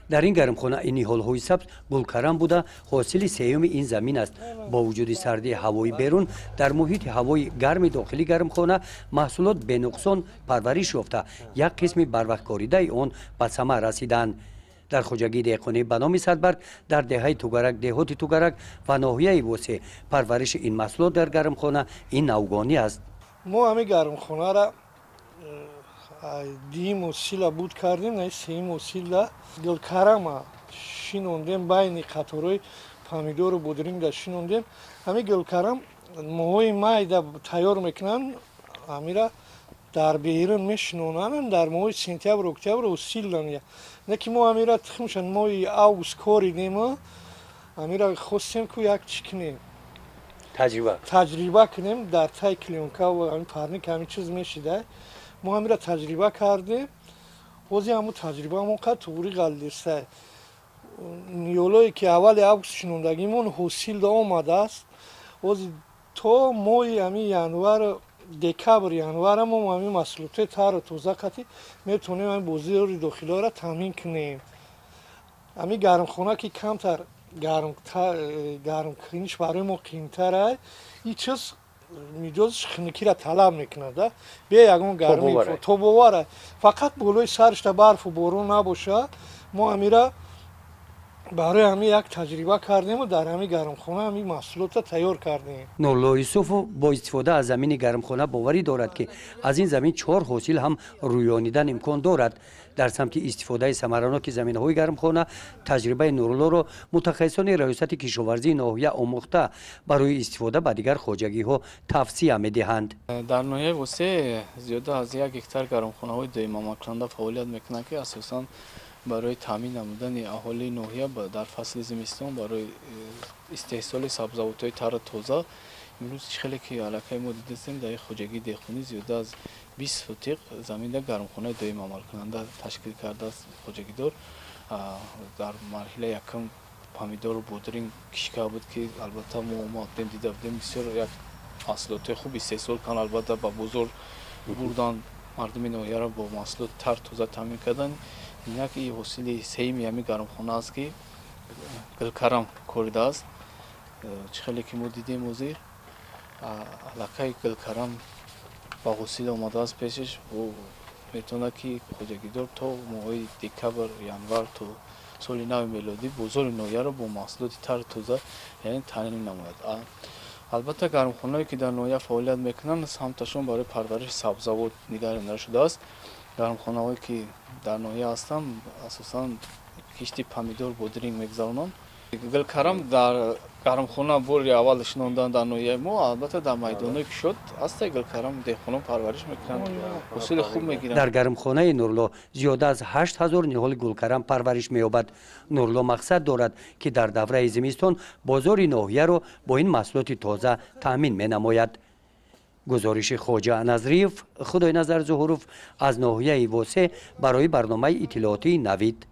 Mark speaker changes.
Speaker 1: Дар ин гармхона ин ниҳолҳои сабз гулкарам буда, ҳосили сеюми ин замин аст. Бо вуҷуди сардии ҳавои берун, дар муҳити ҳавои гарми дохили гармхона маҳсулот бенуқсон парвариш ёфта, як қисми барвақткоридаи он ба самар расиданд. Дар хоҷагии деҳқонӣ ба номи Садбарг дар деҳаи Тугарак, деҳоти Тугарак ва ноҳияи Восеъ парвариши ин маҳсулот дар гармхона ин навгонӣ аст.
Speaker 2: Мо ҳамин гармхонара дуюм ҳосила буд кардем, на сеюм ҳосила гулкарама шинондем, байни қаторҳои помидору бодринга шинондем. Ҳамин гулкарам моҳои майда тайёр мекунанд, ҳамира дар берун мешинонанд, дар моҳои сентябр, октябр ҳосил дамия. Не ки мо ҳамира тухмшан моҳи август коридем, ҳамира хостем ку як чӣ кунем, таҷриба кунем дар тай клёнка ва ҳамин парник ҳамин чиз мешида. Мо ҳамира таҷриба кардем, ҳозир ҳамун таҷрибаамон қад туғри ғалдиста. Ниҳолое ки аввали август шинондагимон ҳосил омадааст. Ҳозир то моҳи ҳамин январ, декабр, январа мо ҳамин маҳсулотҳои тару тоза қатӣ метавонем ҳамин бозори дохилиро таъмин кунем. Ҳамин гармхона ки камтар гармкуниш барои мо қиинтар ай, ин чиз миҷозиш хунукиро талаб мекунад, бе ягон гармӣ тобовар, фақат болои сарашта барфу борон набошад. Мо ҳамира барои ҳамин як таҷриба кардему дар ҳамин гармхона ҳамин маҳсулотро тайёр кардем.
Speaker 1: Нурулло Юсуфов бо истифода аз замини гармхона боварӣ дорад, ки аз ин замин чор ҳосил ҳам рӯёнидан имкон дорад. Дар самти истифодаи самараноки заминҳои гармхона таҷрибаи Нуруллоро мутахассисони раёсати кишоварзии ноҳия омӯхта, барои истифода ба дигар хоҷагиҳо тавсия медиҳанд.
Speaker 3: Дар ноҳияи Восеъ зиёда аз 1 гектар гармхонаҳои доимамалкунанда фаъолият мекунанд, ки асосан барои таъмин намудани аҳолии ноҳия дар фасли зимистон барои истеҳсоли сабзавотҳои тару тоза. Имрӯз чӣ хеле ки аллакай мо дидастем, дар хоҷагии деҳқонӣ зиёда аз 20 сотиқ заминда гармхонаи доим амалкунанда ташкил кардааст хоҷагидор. Дар марҳилаи якум помидору бодринг кишт карда буд, ки албатта мо омадем, дида будем, бисёр як маҳсулотҳои хуб истеҳсол карданд. Албатта, ба бозор бурдан, мардуми ноҳияро бо маҳсулоти тар тоза таъмин карданд. Инак и ҳосили сеюми ҳамин гармхона аст, ки гулкарам коридааст. Чӣ хеле ки мо дидем, ҳозир аллакай гулкарам ба ҳосил омадааст. Пешаш метавонад, ки хоҷагидор то моҳҳои декабр, январ, то соли нави мелодӣ бозори ноҳияро бо маҳсулоти тару тоза, яъне, таъмин намояд. Албатта, гармхонаое ки дар ноҳия фаъолият мекунанд, самташон барои парвариши сабзавот нигаронида шудааст. Гармхонаҳое ки дар ноҳия ҳастанд, асосан кишти помидор, бодринг мегузаронанд. Гулкарам дар гармхона бори аввал шинондан дар ноҳияи мо. Албатта, дар майдонҳои кушод ҳаста гулкарам, деҳқонон парвариш мекунанд, ҳосили хуб мегиранд.
Speaker 1: Дар гармхонаи Нурло зиёда аз 8000 ниҳоли гулкарам парвариш меёбад. Нурло мақсад дорад, ки дар давраи зимистон бозори ноҳияро бо ин маҳсулоти тоза таъмин менамояд. Гузориши Хоҷа Назриев, Худойназар Зуҳуров аз ноҳияи Восеъ барои барномаи иттилоотии «Навид».